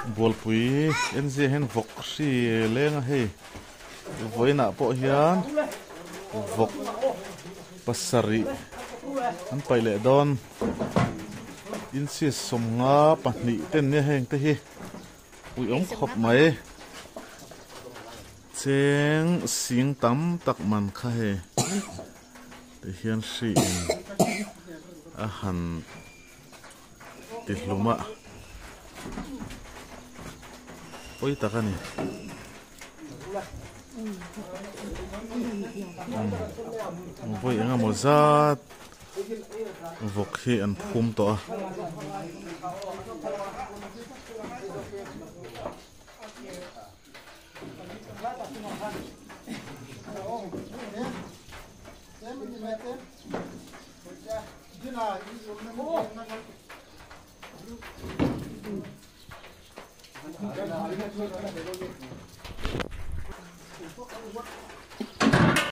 Bualpui en zia hian vawk hri leng a hei vawiinah pawh hian vawk pasarih an paih leh dawn inches 52 te an nia heng te hi uiawm khawp mai cheng sing tam tak man kha hei ti hian hri in a han. Ti hlum a pawi tak a ni vawi eng emaw zat vawk hi an phum tawh a.